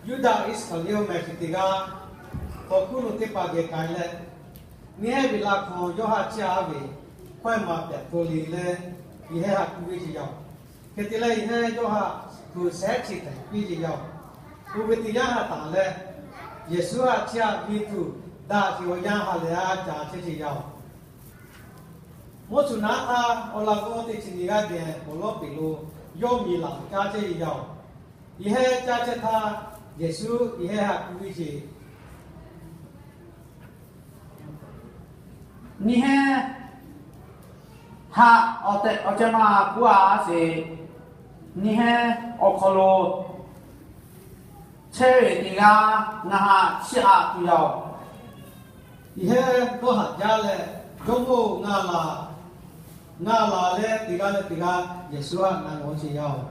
Yuˇdaꞈ Iˉsaˍkaˍriˍoˆ mehˬ chi teˇ g'aˇ, hk'aw hkuˇ lo teˇ hpaˍ geh k'ai leh, neˇ hehˉ ve la hk'aw Yoˇhanˬ chiˇ aˉ ve hkawehˇ ma pehꞈ hto le leh, yehˬ hehˉ ha ku ve ce yaˇ oˬ. Hk'e te leh, yehˬ hehˉ Yoˇhanˬ hpu shehˉ chi hpehꞈ piˇ ce yaˇ oˬ. Oˇ ve teˇ yanˇ ha taˍ leh, Yeˍsuˆ haꞈ chiˇ aˉ piˇ tuˬ daꞈ ce awˬ yanˇ ha lehˬ a caˍ chehˇ ce yaˇ oˬ. Mvuhˇ tsuhˍ naˉ htaˇ awˬ laꞈ g'awˇ teˇ chi nyi g'aˇ geh awˬ lawˉ peꞈ lo yawˇ miˬ laˬ caˇ chehˇ ve yaˇ oˬ. Yehˬ hehˉ caˇ chehˇ htaˇ, Yeˍsuˆ yehˬ hehˉ haꞈ ku ve ce. Neˇ hehˉ haꞈ awˬ tehˬ awˬ ceh ma kuˇ a sheˍ. Neˇ hehˉ awˬ hk'aw lo chehˇ ve teˇ g'aˇ ngaˬ haꞈ chiˇ aꞈ tuˬ yaˇ oˬ. Yehˬ hehˉ dawˇ haꞈ jaˇ leh, Jawˇmawˇ-oˬ, ngaˬ laˬ, ngaˬ laˬ leh teˇ g'aˇ leh teˇ g'aˇ Yeˍsuˆ haꞈ na g'awˬ ce yaˇ oˬ.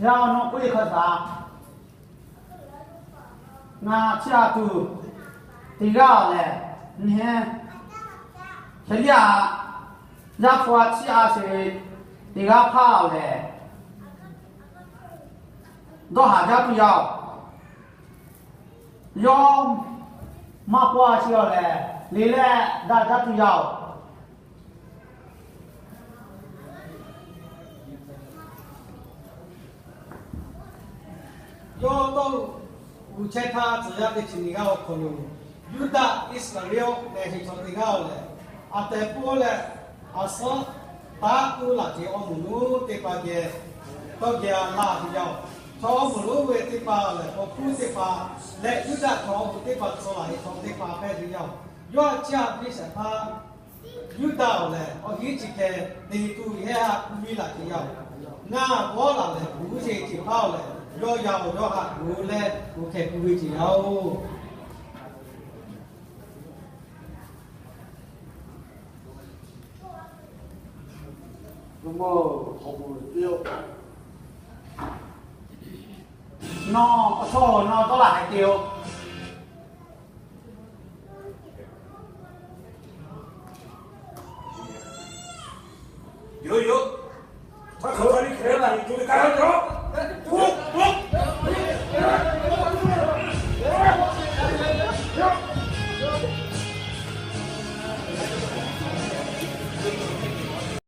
Yaˇ awˬ nawˬ k'oˆ ve hk'a shuˍ, ngaˬ chiˇ aꞈ tuˬ teˇ g'aˇ lehˬ, neˇ hehˉ hk'e liˇ aꞈ, yaˇ hpu a chiˇ aꞈ sheˍ ve teˇ g'aˇ hpaˇ lehˬ, dawˇ haꞈ jaˇ tuˬ yaˇ oˬ. Yawˇ maˇ paw a sheˍ lehˬ, le leh daꞈ jaˇ tuˬ yaˇ oˬ. Yawˇ tawˇ g'uiˬ chehˇ htaˇ, tcuh yaˇ teˇ chi nyi g'aˇ awˬ hk'aw lo Yuˇdaꞈ Iˉsaˍkaˍriˍoˆ mehˬ chi chaw teˇ g'aˇ oˬ lehˬ, aˬ tehˬ pawˇ leh aˬ suhˉ taˉ k'oˆ laꞈ ce awˬ moˍ lonˉ teˇ hpaˍ geh tawˇ geh a laˇ tuˬ yaˇ oˬ. Chaw awˬ moˍ lonˉ ve teˇ hpaˍ lehˬ, hk'aw hkuˇ teˇ hpaˍ leh Yuˇdaꞈ chaw awˬ moˍ teˇ hpaˍ tcuh laꞈ ve chaw teˇ hpaˍ hpehꞈ ve yaˇ oˬ. Yawˇ haꞈ chiˇ aꞈ piˇ shehˍ hpaˇ Yuˇdaꞈ oˬ lehˬ, awˬ hinˉ chi hkeh te tuˬ yehˬ hehˉ haꞈ ku piˇ laꞈ ce yaˇ oˬ. Ngaˬ bawˉ laˬ lehˬ, kuˬ uˉ sheˍ ce hpaˇ oˬ lehˬ, yawˇ yaˇ oˬ, yawˇ haꞈ kuˬ leh kuˬ hkeh ku ve ce yaˇ oˬ. Nawˬ awˬ chawˇ nawˬ dawˇ laˬ haiˬ te oˬ. Yoˬ yoˬ.